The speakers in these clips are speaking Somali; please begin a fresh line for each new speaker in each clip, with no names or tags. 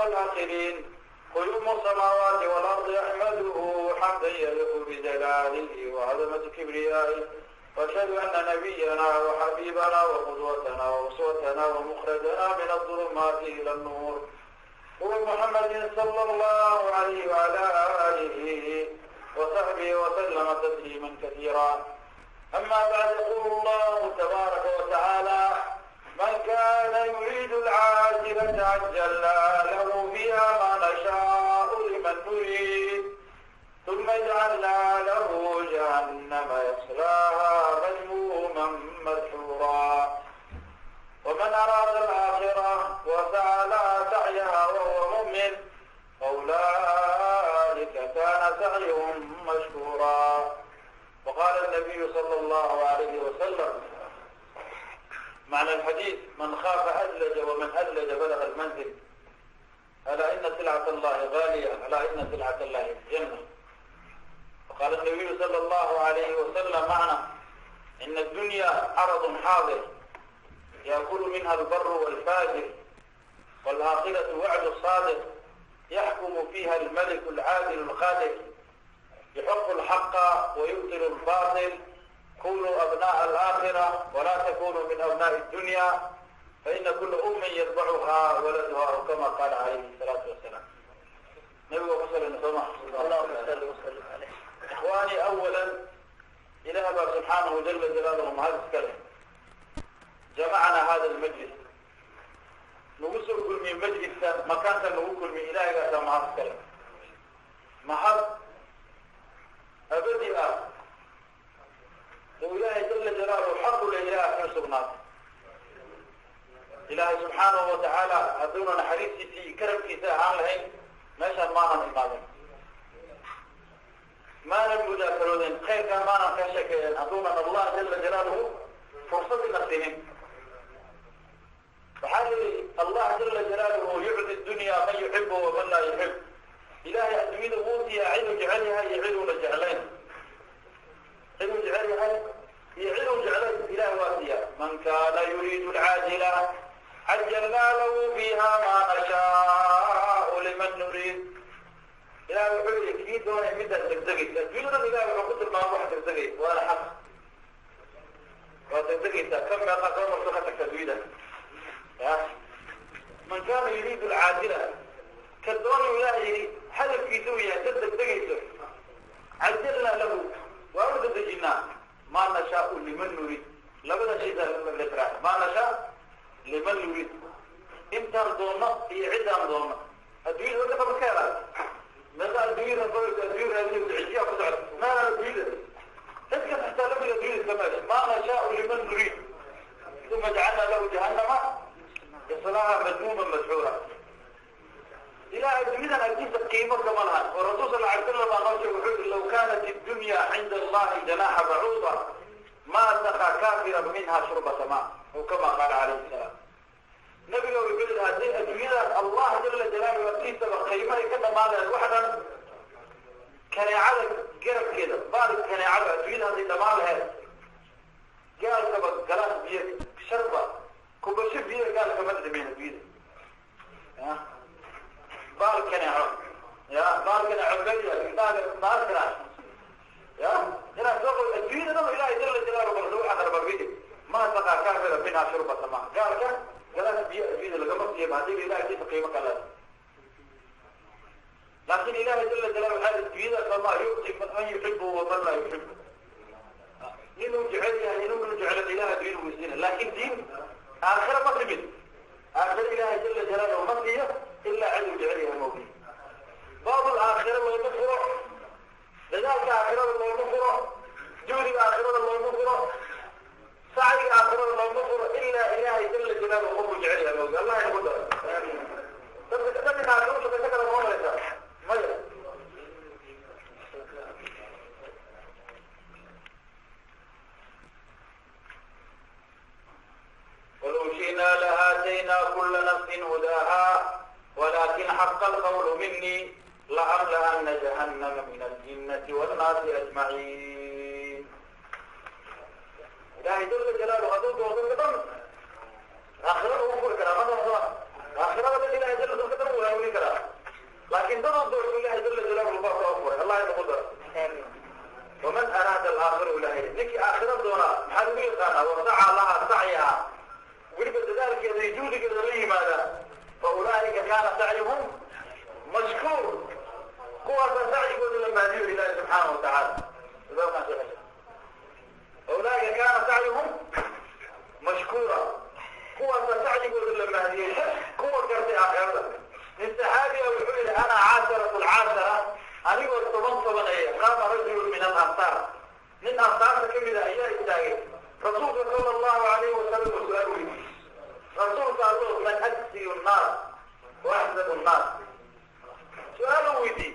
والآخرين قيوم السماوات والأرض أحمده حمدا يليق بجلاله وعظمة كبريائه وأشهد أن نبينا وحبيبنا وقدوتنا وأسوتنا ومخرجنا من الظلمات إلى النور هو محمد صلى الله عليه وعلى آله وصحبه وسلم تسليما كثيرا. أما بعد، يقول الله تبارك وتعالى: من كان يريد العاجلة عجلنا له فيها ما نشاء لمن نريد ثم جعلنا له جهنم يصلاها مذموما مدحورا. ومن أراد الآخرة وسعى لها سعيها وهو مؤمن فأولئك كان سعيهم مشكورا. وقال النبي صلى الله عليه وسلم: معنى الحديث: من خاف أدلج ومن أدلج بلغ المنزل. ألا إن سلعة الله غالية، ألا إن سلعة الله الجنة. وقال النبي صلى الله عليه وسلم معنى: إن الدنيا عرض حاضر يأكل منها البر والفاجر، والآخرة وعد الصادق يحكم فيها الملك العادل القادر، يحق الحق ويبطل الباطل. كونوا أبناء الآخرة ولا تكونوا من أبناء الدنيا، فإن كل أم يتبعها ولدها، أو كما قال عليه الصلاة والسلام. نبي وصل
اللهم صل وسلم عليه.
إخواني، أولا إله سبحانه جل جلاله mahad iska leh jamacana hada almajlis, nagu soo kulmiyey majliska, makaanka nagu kulmiyey. Ilaahigaasaa mahad iska leh, mahad abadi ah oo Ilaahay jala jalaaluhu xaqu le ilaah ka sugnaatay. Ilaahay subxaanahu watacaala hadduuna naxariistiisa iyo karabkiisa ahaan lahayn, meeshaan maanan imaaden, maanan mudaakarooden, khayrkaa maanan ka sheekeeyen, hadduunan Allah jala jalaaluhu fursadina siinin. Waxaa yihi Allah jala jalaaluhu: yucdi dunya man yuxibu waman laa yuxib. Ilahay adduunyada wuu siiyaa ciduu jecel yahay iyo ciduuna jeclayn. Ciduu jecel yahay iyo ciduu jeclayn Ilahay waa siiyaa. Man kaana yuriidu alcaajila cajalnaa lahu fiiha maa nashaau liman nuriid. Ilahay wuxuu yihi: kii doonay midaad degdegaysa adduunyadan, Ilahay wuxuu ku tilmaamay wax degdegay, waana xaq, waa degdegaysaa. Ka meeqa soo marto ka tagta adduunyada ya. Man kaana yuriidu alcaajila, ka doonayu Ilahay yihi hadafkiisa uu yahay dad degdegayso, cajalnaa lahu, waa u dedejinaa, maa nashaau liman nuriid. Labada shaysaa la maa nashaa liman nuriid, intaan doonno iyo ciddaan doonno. Adduunyada dadka ma ka helaan? Meeqa adduunyada adduunya raadinayso, cijiyaa ku socda maana adduunyada dadka xataa lamiga adduunyada iska meesha. Maa nashaau liman nuriid uma jacalnaa lahu jahannama yaslaaha madmuuman madxuura. Ilahay adduunyadan agtiisa qiimo kama lahan, oo Rasul sal alay slam baa noo sheeg, wuxuu yihi: law kanat iddunya cinda Allahi janaxa bacuuda ma saqa kafiran minha shurbata ma, aw kama qaala calayhi salaam. Nabiga wuxuu yihi: haddii adduunyadan Allah jala jalaaluhu agtiisaba qiimo ay ka dhamaadeen, wax dhan kaneecada garabkeeda, baal kaneecada adduunyada hadday dhamaan laheed, gaalkaba galaas biyo sharba kubasho biyo gaalka ma dhadhameyn adduunyada ya baal kaneeco ya baal kaneeco meliya indhaha maarkana ya inaad soo qo adduunyada dhan. Ilahay jala jalaaluhu balse waxaa qarba ma saqaa kaafira minha shurbata ma, gaalka galaas biyo adduunyada lagama siiyo haddii Ilahay agtiisa qiimo ka leedahay. Laakin Ilahay jala jalaalu waxaa adduunyada sama yu'ti man yuxibu waman laa yuxibu, ninuu jecel yahay inuuna jeclan Ilahay adduunyada wuu siina. Laakin diin aakhira ma timid, aakhira Ilahay jala jalaaluhu ma siiyo ilaa ciduu jecel yahay moogi. Baabul aakhira looma furo, dadaalka aakhirada looma furo, juhdiga aakhirada looma furo, sacyiga aakhirada looma furo, ilaa Ilaahay jala jalaaluhu qofuu jecel yahay moogi. Allah inagu daro. Dadka dadka aakhira u shaqaysan kara ma malaysaa? Maya. ولو شئنا لآتينا كل نفس هداها ولكن حق القول مني لأملأن جهنم من الجنة والناس أجمعين. Ilahay jala jalaaluhu hadduu doono dadka dhan aakhirada uu furi karaa. Ma aakhirada dhan Ilahay jala dadka dhan wuu hanuunin karaa, laakiin daduu doorto Ilahay jala jalaaluhu baabka u furay. Allah inagu daro. Waman araada alaakhira, ilahay ninkii aakhira doonaa maxaa lagu yaqaanaa? Wasaca laha sacyaha, weliba dadaalkeeda iyo juhdigeeda la yimaada, fa ulaa'ika kaana sacyuhum mashkuur, kuwaasaa sacyigooda la mahdiyo Ilahi subxaana watacaala. Ulaa'ika kaana sacyuhum mashkuura, kuwaasaa sacyigooda la mahdiyey, kuwa gartay aakhirada. Nin saxaabiga wuxuu yihi: ana caasharatu alcaashara, anigoo 10 tobaneeya, qaama rajulu min alansaar, nin ansaarta ka mida ayaa istaagay. Rasuulka sala allahu alayhi wasalam uu su-aal weydiiyey: Rasuulka Allo, man ajsiyu nnaas wa axsanu nnaas? Su-aal uu weydiiyey,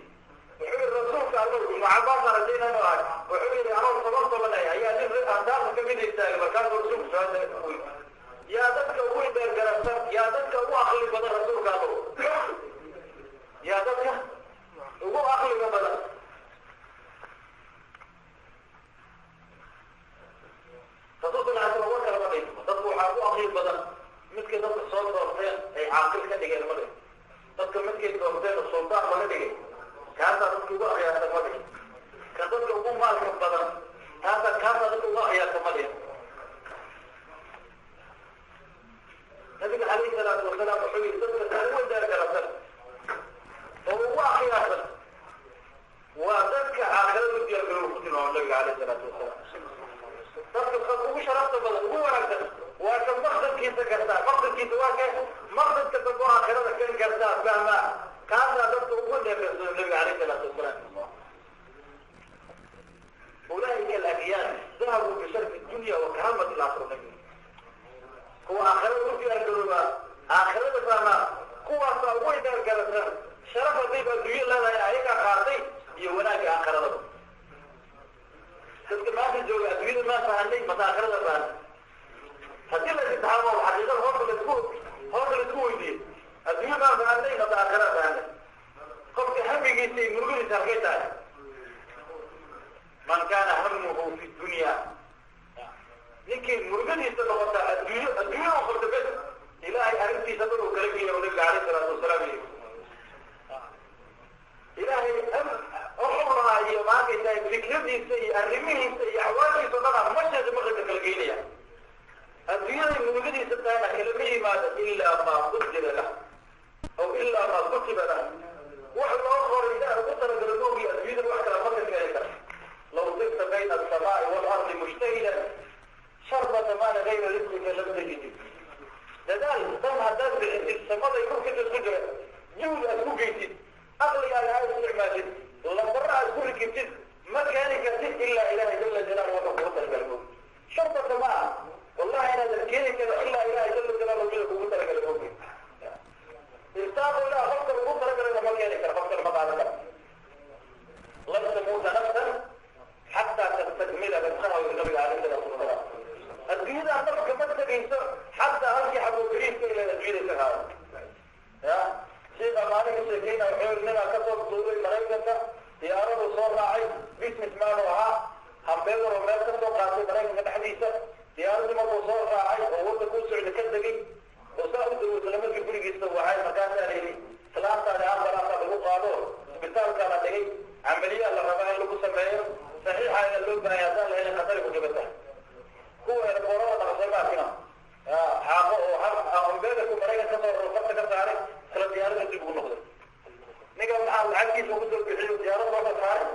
wuxuu yihi: Rasuulka Allo, Ibnu Cabaas rajayna inuu ahay, wuxuu yihi: anoo 10 tobaneeya ayaa nin ansaarta ka mida istaagay. Markaasuu rasuulku su-aal weydiiyey: yaa dadka ugu idaargarabsan, yaa dadka ugu aqli badan? Rasuulka Allo, yaa dadka ugu aqliga badan? Rasul sal ly slam war kale ma dhihin. Dadku waxaa ugu aqli badan midkay dadka soo doorteen ay caaqil ka dhigeen ma dhihin. Dadka midkay doorteen oo sultaan laga dhigay kaasaa dadka ugu akhyaarsan ma dhihin. Ka dadka ugu maalka badan kaasaa dadka ugu akhyaarsan ma dhihin. Nabiga calayhi salaatu wasalaam wuxuu yihi: dadka ugu daargarasan oo ugu akhyaarsan waa dadka aakhirada u diyaargarow, ku tilmaamo nabiga calayhi salaatu wasalaam. Dadka ugu sharafta badan, ugu wanaagsan, waa ka maqsadkiisa gartaa. Maqsadkiisa waa ke? Maqsadka dambe oo aakhirada kan gartaa, fahmaa, kaasaa dadka ugu dheergarsado nabiga calayhi salaatu wasalaam. Ulaa'ika alagyaar dahabuu bisharfi dunya wa karaamati alaakhira. Nabiga kuwa aakhirada u diyaargaroobaa, aakhirada fahmaa, kuwaasaa ugu idaargarasan. Sharaf haddayba adduunyo leedahay ayagaa qaatay iyo wanaagga aakhiradaba. Dadka maanta jooga adduunyada maa fahanay mase aakhirada fahanay? Haddii la imtixaamo, xaqiiqada hoosta laisku weydiiyey, adduunya maa fahanay mase aakhirada fahanay? Qofka hamigiisa iyo murugadiisa halkay tahay? Man kaana hamuhu fi dunya, ninkii murugadiisa noqota adduunyo, adduunya u qabta bes, Ilaahay arrintiisa dhan uu kala geeya. Nabiga alayh salaatu wasalaam yii Ilaahay wuxuu rabaa iyo maarkaysa fikradiisa iyo arrimihiisa iyo axwaashiisa o dhan a masheeda maqribka kala geynaya. Adduunyaday murugadiisa tahayna kalama yimaado ilaa maa qudira lah aw ilaa maa kutiba lah, wax loo qoray Ilaah ugu talagalo moogi, adduunyada wax kala maka keeni kara. Law sirta bayna alsamaai waalardi mujtahidan sharbata maana gayra risqika lam tajidi. Dadaal dan haddaad bixisid, samaday dhulkita isku jira juhd aad ku geysid, aqligaaga aad isticmaashid, lambara aad ku rikibtid, ma keeni kartid ilaa Ilahay jala jalaalu wuxuu kugu talagalay moogi. Sharbata maa, wallahi inaadan keeni karin ilaa Ilahay jala jalaalu mida kugu talagalay moogi. Irsaaqu ilah qofka ugu talagalayna ma keeni karo, qofkana ma qaadan karo. Lan tamuuta nafsan xataa tastakmila risqaha, yuri nabiga alayh salaatu wasalaam. Adduunyadaa nafka ma tegayso xataa halkii xabo beriiska ila adduunyada ka qaado. Ya shiika maalin ka sheekeyna wuxuu yiri: ninaa kasoo duulay Maraykanka, diyaaradu soo raacay, business man u ahaa, hambeegar oo meel kasoo qaatay Maraykanka dhexdiisa. Diyaaradii markuu soo raacay oo waddanka u socda ka degay oo saa u dawo, isla markii gurigiisa wacay. Markaasaa la yidhi: islaantaadi ambalaasaa lagu qaado, isbitaalkaa la dhigay, camaliyaa la rabaa in lagu sameeyo, saxiixaana loo baahaya, haddaan la helin khatari ku jabata. Kuwa eerboorada dhaqsay maakina xaaqo oo hambeegarku Maraykan kasoo raro farta ka saaray, isla diyaarada dib ugu noqday. Ninka maxaa lacagtiisa ugu soo bixiyo diyaarad loo saaray?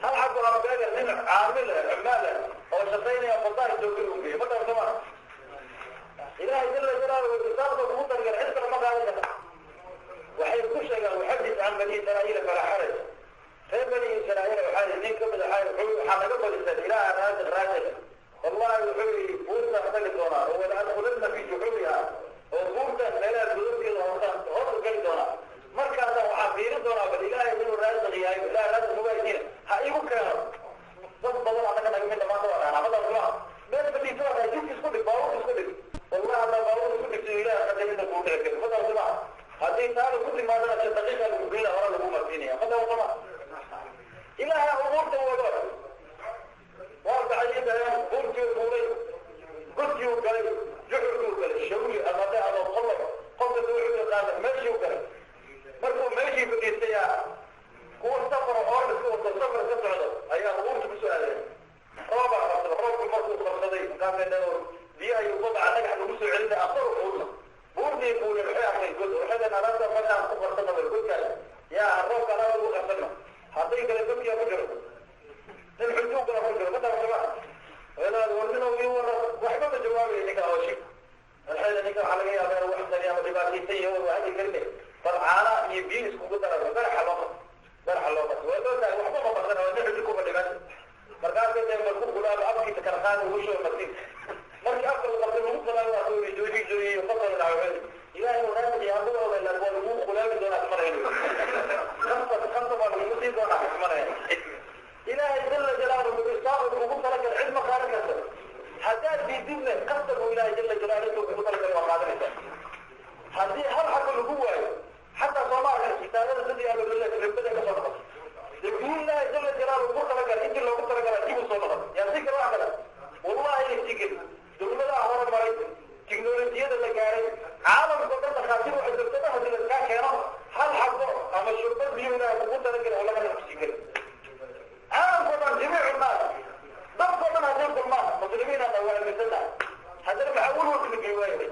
Hal xabo hambeegar nin caamil ah, cumaal ah oo shaqaynaya fadaar joogin uu geeyo ma dharsama. Ilahay jala jalaaluhu irsaaqda kugu talagalay cid kale ma qaadan karta. Waxay ku sheegaan: waxadis can bani Israa'iila falaa xaraj. Reer bani Israa'iil waxaa yidhi nin kamid ahaa, wuxuu waxaa naga badisan ilaaha raasiq raasik. Wallahi, wuxuu yidhi, buurtaan tagi doonaa oo wala adkhulana fi juxuuriha, oo buurtaan meelaha godobkeeda hoosaan hoos u geli doonaa, markaasaan waxaa fiirin doonaa bal Ilaahay inuu raasiq yahay. Ilahay raasiq mugaysiina ha igu keeno. Dad badan annaga naga midna maanta waa dhahnaa madal meel fadhiisa, waa dhahay jidka isku dhig, baabuurka isku dhig. Wallahi haddaa baabuur isku dhigto, Ilahay qadarinta kuu dhici kari madal suma. Haddii taada ku timaadana si daqiiqa lagu geyna, hore lagu marsiinaya madal suma. Ilaaha umuurta wado. Waa baxay dhaheen, buurtii fuulay, godkii u galay, juxurkii u galay, shawli ama dhe ama qolob, qofkasta wuxuu yaqaana meeshii u galay. yaa ku jiro nin xujuugala ku jiro ma taabsama walaal warnina ii waran waxba ma jawaabaya ninka oo shig alxayda ninka waxaa laga yaabaa inuu wax sani ama dhibaataysan yahay oo hadi karine bal caana iyo biyo iskugu dara baraxa loo qabto baraxa loo qabto waa loo tahay waxba ma qabsana waa nin xujo ku fadhiman markaasay dee marku gulaabo afkiisa kala qaadi ugu shuba masiin markii afka la qabtay lagu qulaabo waa soo jooji jooji fasal dhaawacay ilaahay uu raadi yaabo oo la waa lagu qulaabi doonaa ismarayno khamsa khamsa baa lagu sii doonaa ismarayno ilaahay jalla jalaaluhu bisaaqu ugu talagal cid ma qaadan karto haddaad diididna qasab uu ilaahay jalla jalaaluhu ugu talagal waa qaadanaysaa haddii hal xabo lagu waayo xataa Soomaaliya isbitaalada sidii aa loo leeyahay ribada ka soo noqoto dee ilaahay jalla jalaaluhu ugu talagal intii loogu talagalay dib u soo noqon yaa si kale wax kale wallahi la dowladaha horumaray tiknolojiyada la gaaray caalamka oo dhan dhakhaatiir waxay dowladaha haddii laskaa keeno hal xabo ama shurbad biyo ilaahay ugu talagalay oo laga nafsi geli caalamka oo dhan jamiicu naas dadka oo dhan hadday kulmaan muslimiin aan waa aaminsannahay haddana maxaa walwalka la geli waayay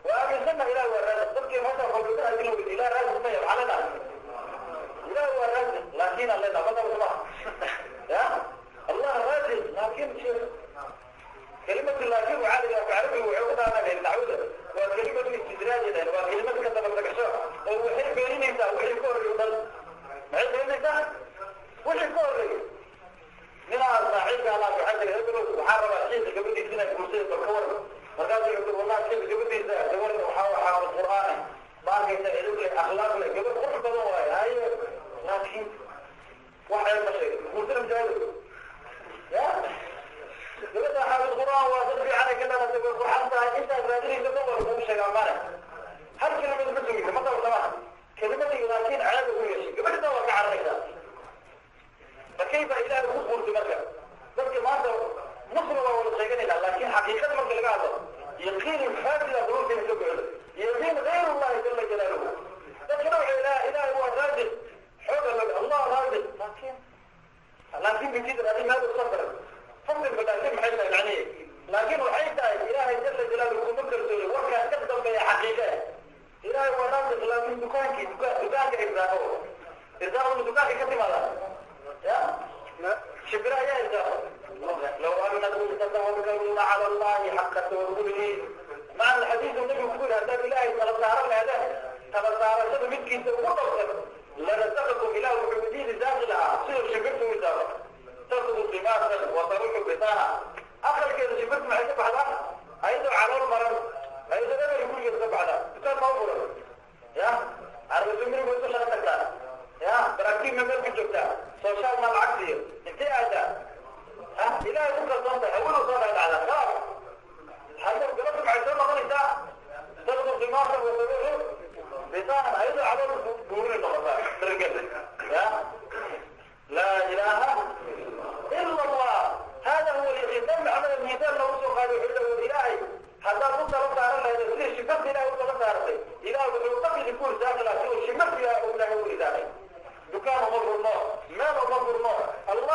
waa aaminsannahay ilaah waa raasiq dadkii maanta kombiyuutar haddii la weydiiyo ilaah raasiq maya maxaa leenahay ilaah waa raasiq laakiin aan leenahay ma tabasma ya allah raasiq laakiin sheekh كلمة لكن وعلى عربي وعقدها أنا التعوذ وكلمة استدراج وكلمة كتب التكشف وحي بيني وحي كور يضل معي بيني وحي كور من صاحبك على حد الهبل وحرم الشيخ قبل سنة كرسي بالكور مركز يقول والله الشيخ قبل سنة دور وحاول حافظ القرآن باقي سألوك أخلاق لك قبل قرب هاي لكن واحد ما شيء كرسي مجاهد يا gabadha xaafid qur'aan waa dad fiican ay ka dhalatay way qurxan tahay intaad raadinaysa ma war kugu sheegaa male hal kelimad ma sugaysa ma qabta maha kelimadii laakiin ceeb ugu yeeshay gabadhina waa ka cararaysaa fa kayfa ilaahay ugu guurtay marka dadka maanta muslim waa wada sheeganayna laakiin xaqiiqada marka laga hadlo yaqiin faasida quluubteena ka buuxdo yaqiin gayr ullahi jalla jalaaluhu dadkana waxay ilaahay waa raasiq xooga laga allah raasiq laakiin laakiin bijidar adi maada usafar فضل بالله maxay tahay macnaheedu laakiin waxay tahay ilaahay jalla jalaaluhu kuma kalsooni warkaas ka dambeeya xaqiiqe ilaahay waa raasiq laakiin dukaankii dukaanka irsaaqo irsaaqo dukaanka ka timaada ya shibira ayaa irsaaqo low annakum tatawakkaluuna cala allahi xaqa tawakkulihi macna alxadiidu nabigu ku yidhi haddaad ilaahay tala saaran leedeen tala saarashada midkiisa ugu dhowrsan larasaqakum ilaah wuxuu idiin risaaqi lahaa siduu shimbirtu u irsaaqo تاخذ قماشا وتروح بطانة أخر كذا شبرت مع سبعة أيضا على المرض أيضا أنا يقول لك سبعة كان موجود يا عرفت من يقول شغلتك يا براكتين من ملك جبتها سوشيال مال عكسية انت هذا ها إلى يقول صوت أول صوت على خلاص هذا قلت مع سبعة ضلتا تاخذ قماشا وتروح بطانة أيضا على الدور النقطة يا لا إله إلا الله هذا هو اليقين عمل الميزان لو سوق هذا الحجة والإلهي هذا قلت رب على هذا الشيء شفت إله وطلبت عرفي إله وطلبت يكون ساقلا سوى شفت إله وإله وإلهي دكان مغفر الله مال مغفر الله الله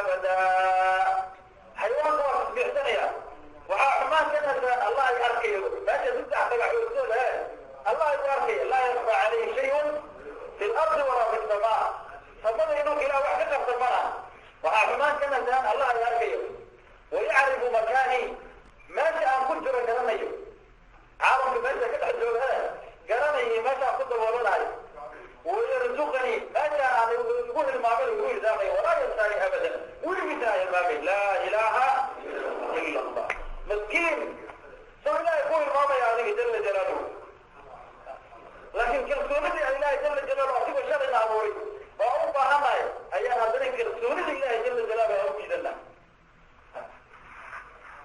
Abada xayawaanka waa tasbiixsanaya. Waxaa xumaan ka nasahan Allah ay arkayo meesha saddex dhagax hoostooda he Allah ay ku arkaya. Laa yakfaa calayhi shayun fi lardi walaa fi samaa. Samada inuu ilaah wax ka qabsan mana. Waxaa xumaan ka nasahan Allah ay arkayo. Wayacrifu makaani, meesha aan ku jiro garanayo, caalamka meesha ka dhex jooga garanayo, meesha aan ku daboolanayo. Wayarzuqanii, meeshaan aan igu hilmaamay igu irsaaqayo. Walaa yansaani abadan, weligiisna aan hilmaamay. Laa ilaaha ila Allah. Maskiin soo ilaahay ku hilmaamaya adiga jala jalaaluhu, laakiin kalsoonidii aan ilaahay jala jalaaluhu asigoo shalayna abuuray oo u baahanahay ayaan haddana kalsoonida ilaahay jala jalaaluhu aan u diidana.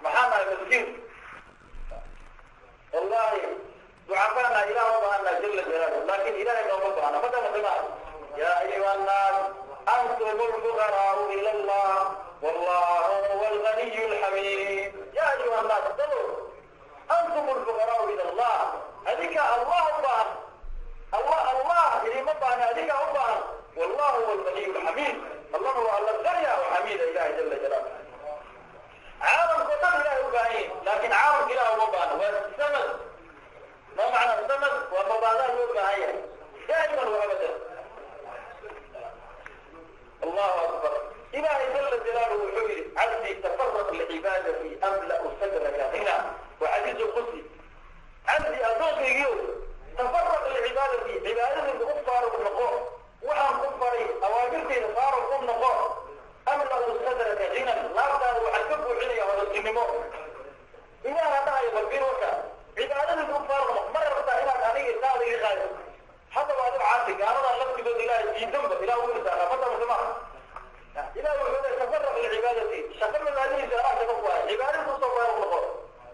Maxaa nahay? Maskiin wallahi, ducafaana ilaah u baahana jala jalaaluhu, laakin ilahay nooma baahna. Madama sima yaa ayuha annaas antum lfuqaraau ila Allah wallahu huwa alganiyu alxamiid. Ya ayuha annaas dalo antum lfuqaraau ila Allah, adinka Allah u baahan. Allah Allah idinma baahna, adinkaa u baahan. Wallahu huwa alganiyu alxamiid. Allahna waa alla ganya oo xamiida ilahay jala jalaaluhu. Caalamka o dhan ilahay u baahan yihin, laakin caalamka ilah uma baahna. Waa samad. Ma macna samad? Waa mabaadaa loo baahan yahay daa'iman wa abadan. Allahu akbar. Ilahay jala jalaaluhu wuxuu yihi: cabdii tafaraq licibaadati amla'u sadraka hina. Waa xadiisu qudsi. Cabdi, addoonkaygiyo, tafaraq licibaadati, cibaadadayda u faaruq noqo, waxaan ku faray awaamirtayda faaruq u noqo. Amla'u sadraka hinan, laabtaada waxaan ka buuxinaya hodantinimo. Ilaaha dhahayo balbiir warka cibaadadayda u faaruq noqo. Ma rabtaa inaad aniga taada iga qaadi? Haddaba adigo caasi gaaladan laftigooda ilaahay diidanba ilah u irsaaqaa. Madama ilah wuxuu leey tafaraq licibaadati, shaqa mabaadihiisa anaa shaqa ku ahay, cibaadada usoo faaruq noqo.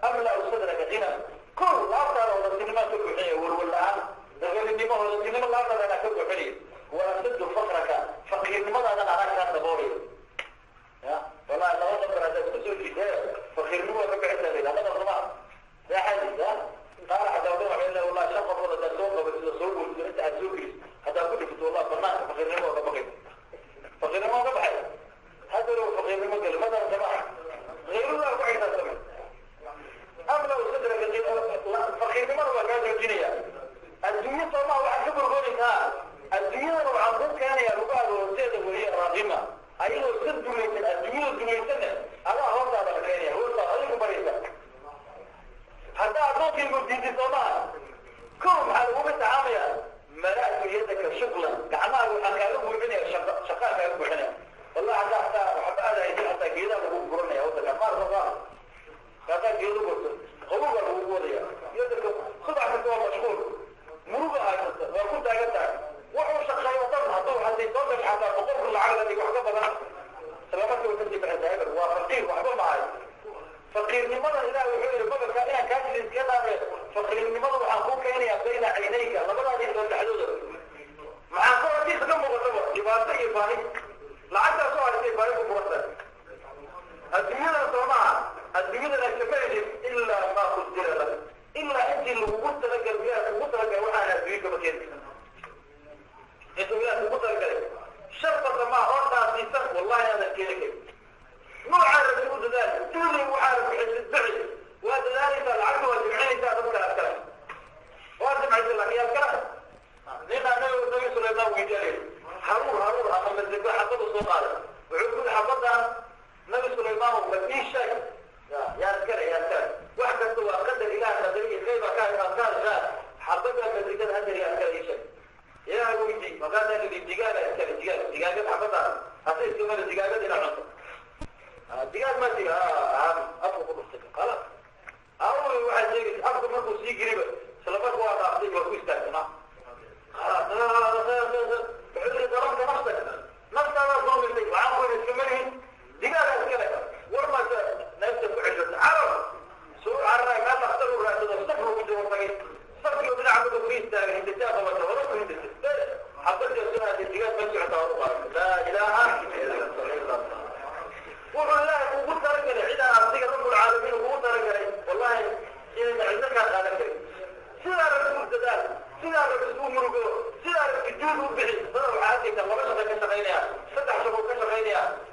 Amla'u sadraka hinan, kol laabtaada hodantinimaan ka buuxinaya, walwal la-aan, dabalinimo, hodantinimo laabtaada anaa ka buuxinaya. Wa asadu fakraka, faqiirnimadaadan anaa kaa daboolayo. Ya wallahi laba qadar haddaad isku soo jiidee faqiirnimo waa ka bixisa la yidhaha. Madam sama yaa xadis ha qaar xataa wadhan waxay leeyahay wallahi shan qofood haddaad soo qabatido, soo guursido, inta aad soo geliso haddaad ku dhifto, wallahi banaanka faqiirnimo waa ka baqay, faqiirnimo waa ka baxay. Haddana faqiirnimo geli madam sama غayrullah ku xisaabtamay. Amla sadraka, faqiirnimada waa kaa joojinaya. Adduunyo soomaa waxaad ka burgoonaysaa, adduunyadana waxaan kuu keenayaa lugahaaga hoosteeda weeye raaqima, ayadoo iska dulaysan. Adduunyada dulaysanna adaa hoostaada la keenaya, hoostaada adigu baraysa. Haddaa addoonkaygu diiday soomaha, kow maxaa laguga tacaamaya? Mala'tu yadaka shuglan, gacmaha waxaan kaaga buuxinaya shaqa, shaqaa kaaga buuxinaya. Wallahi haddaa hataa waxba aad haysan hataa geedaha lagu guranaya wadanka maarka kaasaa geedo gurto, qabow baa lagu wadaya. Yadaka subax kasta waa mashquul, muruga haysata waa ku taagan tahay. Wuxuu shaqeeyo dhan hadduu hadday soo gasho xataa 100,000 lacag la dhig wax ka badan isla markiiba kasii baxaysa. Hebel waa faqiir, waxba ma hayo. Faqiirnimada ilaah wuxuu yihi babalka inaan kaa jiri iska dhaafe, faqiirnimada waxaan kuu keenayaa bayna caynayka, labadaadii soo dhexdooda. Maxaa ka hortiisa ka muuqataba? Dhibaato iyo baahi. Lacagtaas oo haystay baahi ku furanta. Adduunyadana soo maaha, adduunyadana kama helin ilaa maa qudira lak, ilaa intii lagugu talagal ilaah kugu talagalay. Waxaan adduunyo kama keeni intuu ilaah kugu talagalay. Sharfata maa oo dhaasiisan wallahi aadan keeni karin. Noocaa rabti u dadaal, duuli waxaa bixisid bixi, waa dadaalaysaa, lacagta waa jimcinaysaa, dad kale ad kale waa jimcaysa, laakiin yaad kale. Ninkaa nabiga nabi Sulaymaan weydiinayay haruur, haruur ama masago xabadu soo qaaday. Wuxuu ku yidhi xabadan nabi Sulaymaan ma ii sheeg yaa iskale, yaa iskale? Wax kasta waa qadar ilaah qadariya qayba ka aad ka hadashaa. Xabada masagada hadar yaa iskale ii sheeg, ilaah weydii. Markaasaa yidhi digaaga iskale, digaag, digaagad xabadaas hase iskamada digaagad ina cunto.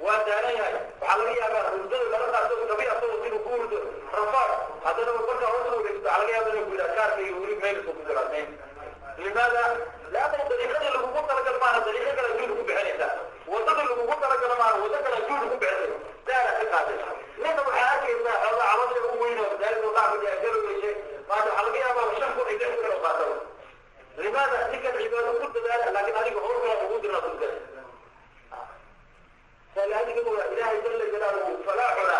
Waa daalan yahay. Waxaa laga yaabaa hurdada lala qaato gabi asagoo inuu ku hurdo rafaad. Haddana markaa hoos u wareegto, waxaa laga yaabaa inuu ku yidhaha kaarka iyo weli meel ku jiraa meel. Limaada? Lianna dariiqadii lagugu talagal maaha, dariiqo kale juhdi ku bixinaysaa. Wadadii lagugu talagalo maaha, wado kale juhdi ku bixisay, daala ka qaaday. Ninna waxaa arkaysaa xoogaa calosha u weyn oo masaajidka qaar fadhiya garoweyse. Maanta waxaa laga yaabaa 5,000 iyo 6,000 oo qaataba. Limaada? Ninkan cibaado ku dadaala, laakiin adiga howl kale ugu dirna dulgala. فلذلك إلهي جل جلاله فلاحنا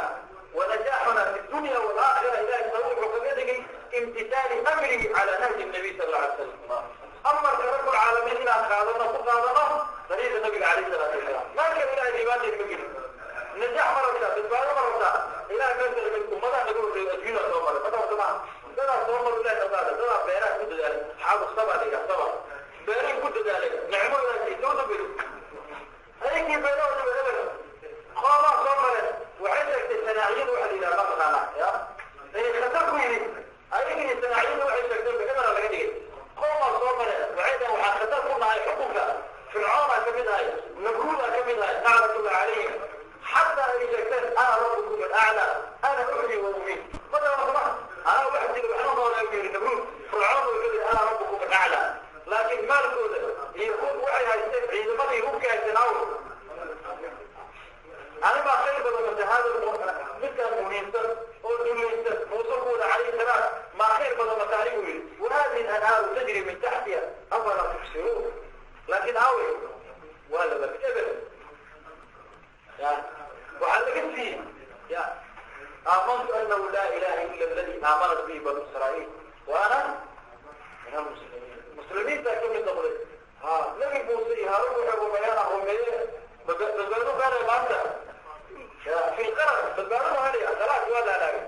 ونجاحنا في الدنيا والآخرة إلهي سوف كذلك امتثال أمره على نهج النبي صلى الله عليه وسلم. أمر رب العالمين إلى خاضنا فقاضنا طريق النبي عليه الصلاة والسلام. ما كان إلهي لباته المجد نجاح مرة بالبال مرة إلهي مثل من أمنا نقول في الأجيال صومر فتوى طبعا دنا صومر إلهي تبارك دنا بيرات كل ذلك حاول الصبر لك الصبر بيرين كل ذلك نعمة إلهي توضب هيك بيرون قام صمرت وعندك السناعيين واحد الى مقطع يا اي خطركم يلي هيك السناعيين واحد شكل بكذا لا دغ قام صمرت وعندك وحا خطركم هاي حقوقها فرعون كمid هاي نمرود كمid هاي لعنة الله عليهم. حتى اي شكل انا ربكم الاعلى انا احيي واميت. بدل ما انا واحد اللي وحنا ولا يقول نمرود فرعون يقول انا ربكم الاعلى، لكن مالكوده يكون وحي هاي ciidamadii hubka haysanaaw أنا ما خير بدل من هذا مثل مهمسا أو دنيسا موسى عليه السلام ما خير بدل ما تعرفه. وهذه الأنهار تجري من تحتها أفلا تبصرون. لكن أوي ولا بكبر يا وعلى فيه يا آمنت أنه لا إله إلا الذي آمنت به بنو إسرائيل وأنا من المسلمين. المسلمين تأكل من دبره ها نبي موسى هارون وحبوا بيانه بدبرو قال maanta في القرن badbaadadu helaya khalaas waa la halaagay.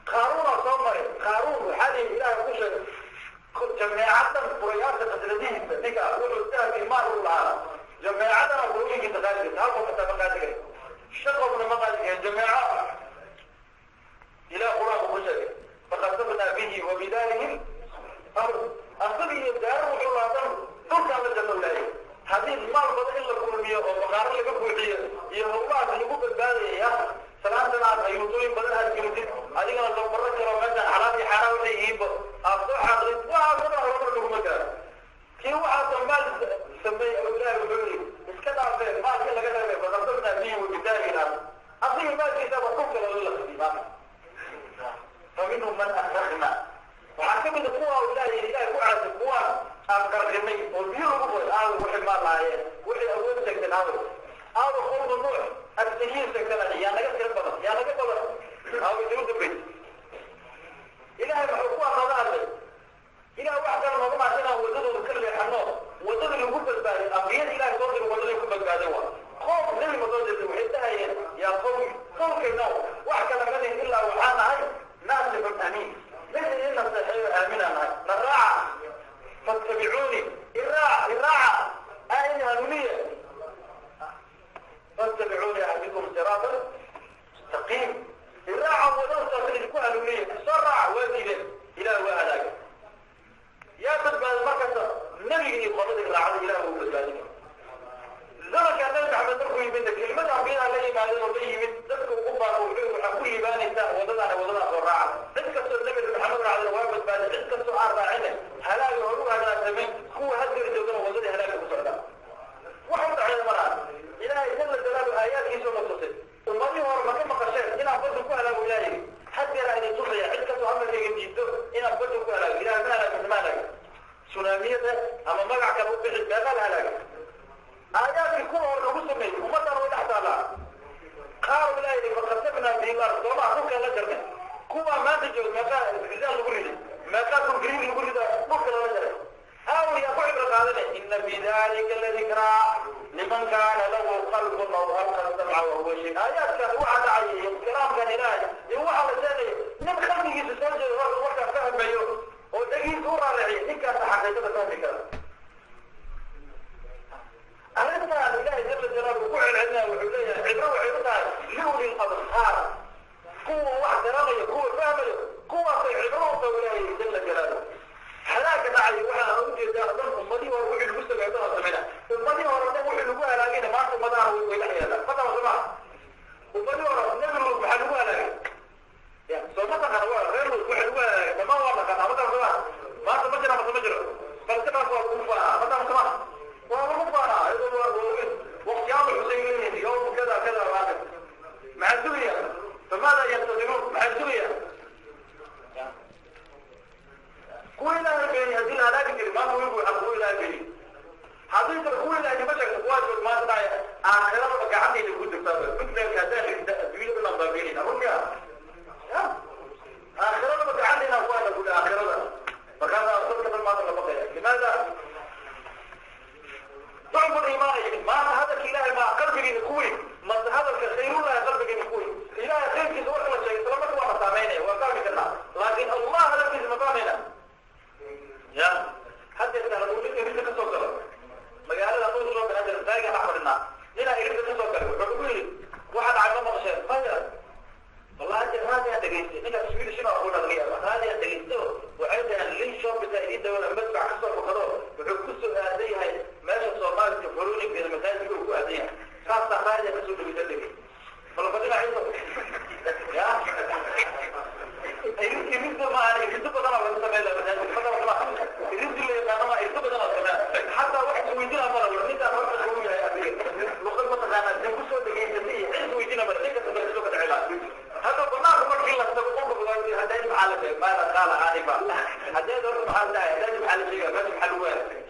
Qaaruuna soo maray. Qaaruun waxaa la yidhi ilaahay ku sheegay jameecadan furayaasha qasradihiisa ninka wuxuu dahabkii maal u lahaa jameecadana furooyinkiisa qaadi jirta. Hal qof xataa ma qaadi karin, shan qofna ma qaadi karin jameeco. Ilaah qur-aanku ku sheegay fakasabnaa bihi wa bidaarihi ard. Asaga iyo daaru wuxuu lahaa dhan dhulkaa la janno ilaahay. Haddii maal badan in la kulmiyo oo baqaaro laga buuxiyo iyo howlahaas lagu badbaadayaya salaantana aad ayuutooyin badan aad gelitid adigana lambaro karo meeshaan xalaal iyo xaaraan waxay yihiinba aad soo xaaqdid waxaasoo dhan horumar laguma gaaro. Kii waxaasoo maal sameeyey oo ilaahay wuxuu yidhi iska dhaafee maalkii laga reebay faqasabnaa bihi wa bidaarihi ard. Asiga maalkiisaba dhulka lala laqsiyey maanta. Faminhum man akhrajna. Waxaa ka mid a kuwa ilaahay yidhi ilaahay ku caasay kuwaan aan qarqinay oo biyo lagu qoray aawo waxay maal lahaayeen waxay awood sheegteen aawo aawo qowmu nuux agsariyiin sheegteen yaa naga tiro badan yaa naga badan aawo intii u dambaysay. Ilaahay muxuu kuwaa nooga hadlay? Ilaah wax kale noogama hadlin inaan wadadooda ka leexano wadada lagu badbaadiy ambiyada ilahay soo diray wadaday ku badbaadeen. Waa qoom nebi ma soo dirtay waxay dhahayeen yaa qowmi qowmkaynow wax kale ma lihin ilaa waxaan nahay naasixun amiin mid idin naseexeeyo aaminaan nahay na raaca فاتبعوني الراعة الراعة أين هنولية فاتبعوني أهدكم صراطا مستقيم. الراعة ولو تصل هنولية سرع واجبا إلى وألاك يا بدبال المركز النبي يقول الراعة إلى هو بدبالك. زمن كان النبي محمد مركو يمد كلمة عبينا لي ما لي يمد ذلك وقبا وحكو يباني وضعنا وضعنا الراعة ذلك النبي محمد على الواب بدبال ذلك السؤال راعنا هلاك هو هذا سمين هو هدر جودنا وضعنا هلاك بسرعة وحمد على المرأة إلهي جل جلاله آياته سوى تصل الماضي هو ما كان مقشر إن أفضل كهلا وإلهي حتى لا يتصل عدة عمل يجد إن أفضل كهلا إلهي ما لك ما لك سونامية أما ما قعد بحث ما قال هلاك آيات يكون هو الرسمي ومتى هو تحت الله قالوا إلهي فقسمنا به الأرض وما أخوك لا جرمه كوا ما تجوز ما قال الرجال الغريب ما قال الغريب الغريب أخوك لا جرمه أو يقول قالنا إن في ذلك لذكرى لمن كان له قلب أو ألقى السمع وهو شيء. آيات كان وعد عليه الكلام كان إلهي يوحى لسانه من خلقه يسجل وقت فهم يوم ودقي صورة لعيه إنك حقيقة فهم كذا. أردنا الإله جل جلاله وقع العلم وحليه عبره وعبرتها لأولي الأبصار قوة واحدة رغية قوة فهمية قوة عبره وإلهي جل جلاله. حلاك دعي وحنا أودي دار أمدي وروح المسلم عبرها سمعنا أمدي وروح اللي هو هلاقينا ما أنتم مدار وإلهي هذا فترة سمع قال آنفا حداد رب محل داعي لازم محل شيء لازم محل وين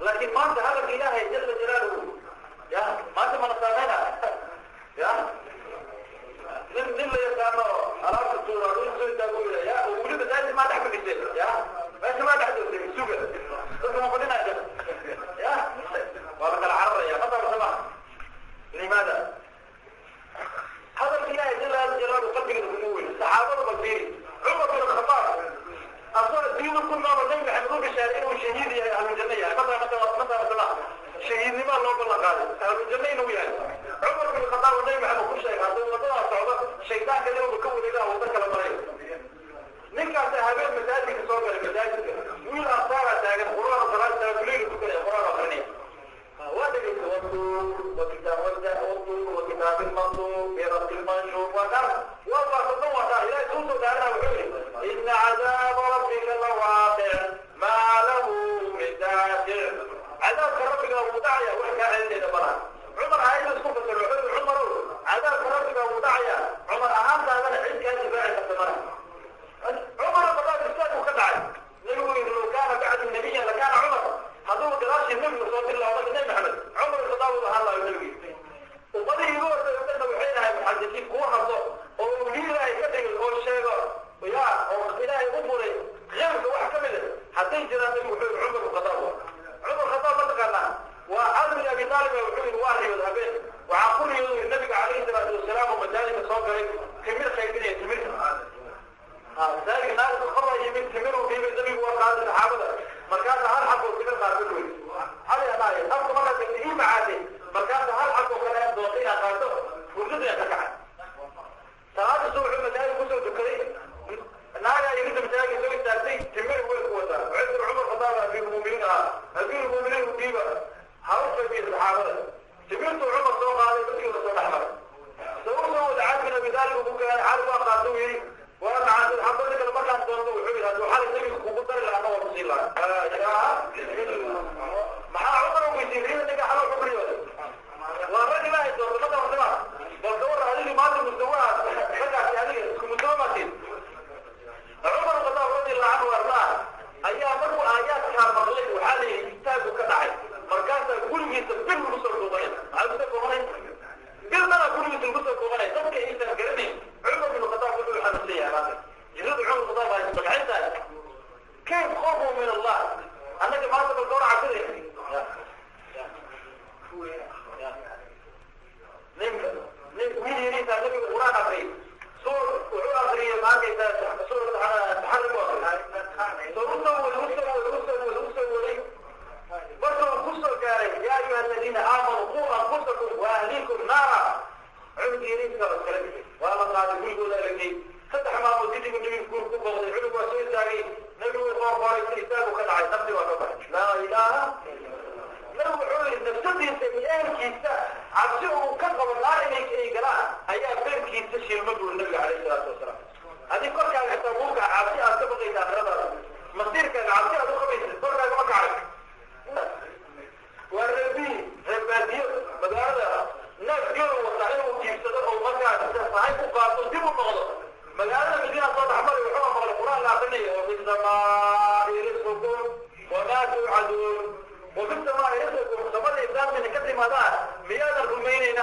لكن ما انت هذا الإله جل جلاله يا ما انت من صامنا يا نل يسامو عرفت الصورة وين تقول يا ولد لازم ما تحكي بالسيف يا بس ما تحكي بالسوق بس ما قلنا يا وبك العرة يا خطر سمع لماذا؟ هذا الإله جل جلاله قلبك الأمور الصحابة البصيري عمر بن الخطاب أصلا دين كل ما رجل يحملون بشارين وشهيد يا أهل الجنة يعني مثلا مثلا مثلا مثلا شهيد لما الله بالله قال أهل الجنة إنه يعني عمر بن الخطاب والنبي محمد كل شيء هذا الموضوع صعبة شيطان كذا وبكون إله وذكر المريض نكع سهابين مساجد صوب المساجد ويل أنصار تاجر قرآن صلاة تاجر كل قرآن آخرين وادري وكتاب وكتاب المنصور برب المنشور وكذا والله سبحانه وتعالى سوسو دارنا وحولي إن عذاب ربك لواقع ما له من دافع عذاب ربك وداعية وحكى عندنا برا عمر عايز يسقط العمر عمر عذاب ربك وداعية عمر أهم هذا العلم كان باعث الثمرة عمر الخطاب السادس وخدعه نقول لو كان بعد النبي لكان عمر هذول قراش النبي صلى الله عليه وسلم محمد عمر الخطاب الله النبي وبدي يقول انه وحينا المحدثين كو هذا oo ilaahay ka dhigay oo sheego ya oo ilaahay u furay qeybka wax ka mid ah haday jiraan nabi wuxuu Umar Khattab Umar Khattab ma taqaanaa waa Ali bin Abi Talib wuxuu yiri waa riyad habeen waxa ku riyooday nabiga calayhi salaatu wasalaam oo masaajidka soo galay timir qaybinaya timir ذلك ناس قرأ يمين تمر وفي النبي وقال الصحابة مركز هل حقه تمر قاتلوه هل يا طاير أبو مرة تنتهي معاتي مركز هل حقه كلام دوقينا قاتله فرصة يتكعب صلاة الصبح المساجد كسر دكري ناقة يريد مساجد يسوي التاسي تمر هو القوة عند عمر خطاب أمير المؤمنين أمير المؤمنين وكيبة هرب في الصحابة تمرت عمر سوق هذا يبكي وصول أحمد سوق سوق عاد بن أبي طالب وبكى عارف قاتلوه وانا عاد حضرتك لما كان doonto wuxuu yiraahdaa waxa la nabiga kugu dari lahaa waa ku siilaa maxaa cumar ugu siiyay nabiga xal u xuriyooday waa rag ilaahay doonto ma doonto bal gawar adiga maanta mustawa ragaasi adiga isku mustawa maatiin cumar khataab radiyallahu anhu ardaa ayaa markuu aayaadkaa maqlay waxaa la yidhi istaagu ka dhacay markaasaa gurigiisa bil lagu soo duubanay maxaa lagu soo duubanay bil dhanaa gurigiisa lagu soo duubanay dadka aysan garanayn عمر بن الخطاب يقول حنسية هذا جرد عمر الخطاب هاي سبعين كيف خوفه من الله أنك ما تقول عبده نم وين يريد النبي القرآن أخري سور وعو أخري ما كيف سورة تحرم سورة وسورة وسورة برضو قصة كاري يا أيها الذين آمنوا قوا أنفسكم وأهليكم نارا عمد يريد كلام ولا قال يقول ذلك فتح ما وجدت من النبي يقول كوبا العلم وسوي ثاني نبي وقال الكتاب وكان عايز نفسي وكبر لا اله لو عمر نفسي سميان كيسا عبسه كفر النار إليك أي قراء هيا فين كيسا شيء المدعو النبي عليه الصلاة والسلام هذه كل كان يحتووك عبسي أتبقى إذا أخربها مصير كان عبسي أتبقى إذا أخربها مكعب والربي ربادية مقالة ناس قالوا وصحيح وكيف صدقوا مكة صحيح وقالوا ديبوا المغضب مقالة مدينة صوت أحمر وحوى مغل القرآن العقلية وفي السماء رزقكم وما توعدون وفي السماء رزقكم سمر الإنسان من كثر ما ذا مياد الرمينين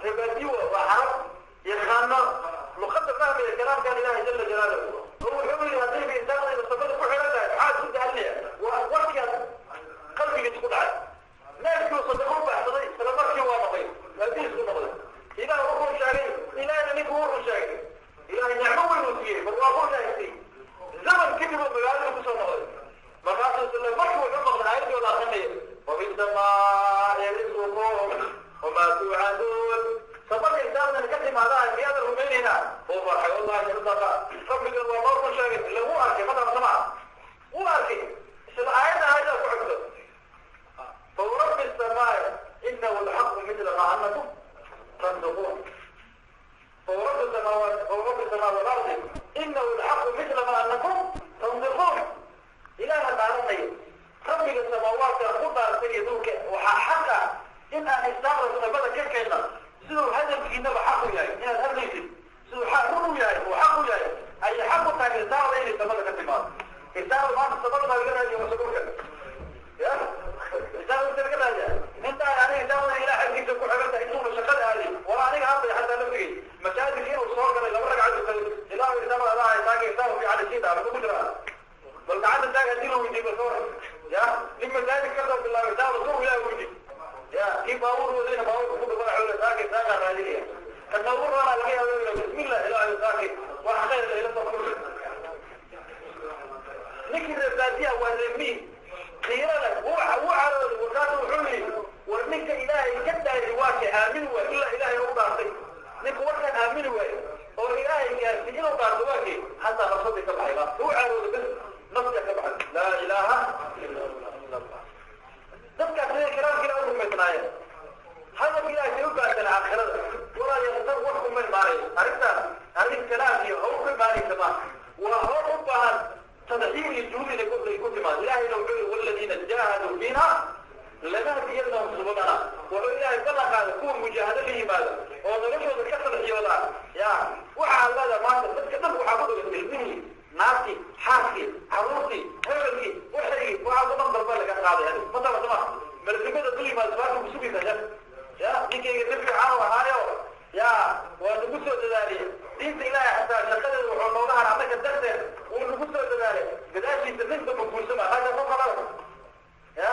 ربادية وحرب يخانا مقدر فهم الكلام كان الله جل جلاله هو الحمل هذه بإنسان المستقبل كحرة حاجة تدعي ووركا قلبي يدخل عليه ناس يصدقون بحضري سلامك وامضي لا بيس نقضي إلى روح شاغل إلى نبي روح شاغل إلى نعمه المسيح بالروح شاغل زمن كتبوا بقال بسنة مقاصد الله مكو حمق من عيد ولا خمية وفي السماء رزقكم وما توعدون سبب الإنسان من كتب هذا في هذا الرمين هنا هو فرح والله يرزق ربك الله روح شاغل اللي هو أركي مثلا سمع هو أركي الآية هذا فعبده فورب السماء إنه الحق مثل ما أنكم تنطقون فورب السماوات فورب السماء والأرض إنه الحق مثل ما أنكم تنطقون إله العالمين رب السماوات قدر سيدوك وحقا إن أن استغرق سبب كيف كينا سيدو هذا الكينا بحقه يعني إن هذا الكينا سيدو حق uu yahay uu xaq u yahay, ayay xaq u tahay irsaaqda inay samada ka timaado. Irsaaqda maanta samada baa laga raadiya mase dhulka? Ya, irsaaqda inta laga raadiya intaan aniga irsaaqda ilaah xaggiisa ku xiran tahay. Intuuna shaqada aadin wala aniga hadlay, xataa laftigay masaajidka inuu soo galay 2 ragcad tukaday, ilaahu irsaaqda adaa haysaaka, irsaaq fiican isiida ama ku jiraa? Bal gacanta taag haddii la weydiiyo bal soo. Ya, nin masaajid ka soo bilaabay irsaaqda soo ilaah weydiiyo. Ya, kii baabuur wadayna baabuurka ku dhufana xoolo saaka irsaaqaa raadinaya. Kan baabuur raana laga yaabo inuu bismillah, ilaahu saaki wax khayr la ila soo kulmi. Ninkii reer baadiyaha waa reer miyi qiiro leh, wuu carooday. Warkaasu wuxuu yidhi: war ninka ilaahay ka daayay waa kay aamini waay ilaa ilaahay u dhaartay? Ninka warkaan aamini waaye oo ilaahay gaarsiy inuu dhaarto waa kay? Hataa nafsadii ka baxay ba wuu carooday, bas nafsiga ka baxay. Laa ilaaha ila Allah. Dadkaas siday kalaamka ilaah u rumaysnaayeen, hadalka ilahay say u baahsan aakhirada. Walaalayaal, tan wax kuma imaanayso arrintaas, arrin kalaam iyo hawl ku imaanaysa ma waa hawl u baahan tadxiir iyo juhud inay ku timaado. Ilahayna wuxuu yihi: waladiina jaahaduu fiina lanahdiyannahum subulana. Wuxuu ilaahay ballan qaaday kuwa mujaahado la yimaada oo noloshooda ka tadxiyooda. Ya, waxaa leedahay maanta dadka dhan waxaa ku dhagan ilmihii, naagtii, xaaskii, carruurtii, hebelkii, waxaygii, waxaas o dhan darba laga qaaday. Hadi matala sama malakimada dul yimaado su'aasha ku sugaysa. Ya, ya, ninkayga nin fiican u ahaayo, ya, waa nagu soo dadaaliyey diinta ilaahay, xataa shaqadeeda wuxuu nooga har annaka darteed wuu nagu soo dadaalay, gadaashiisa ninka ma guursama hada ku qalada. Ya,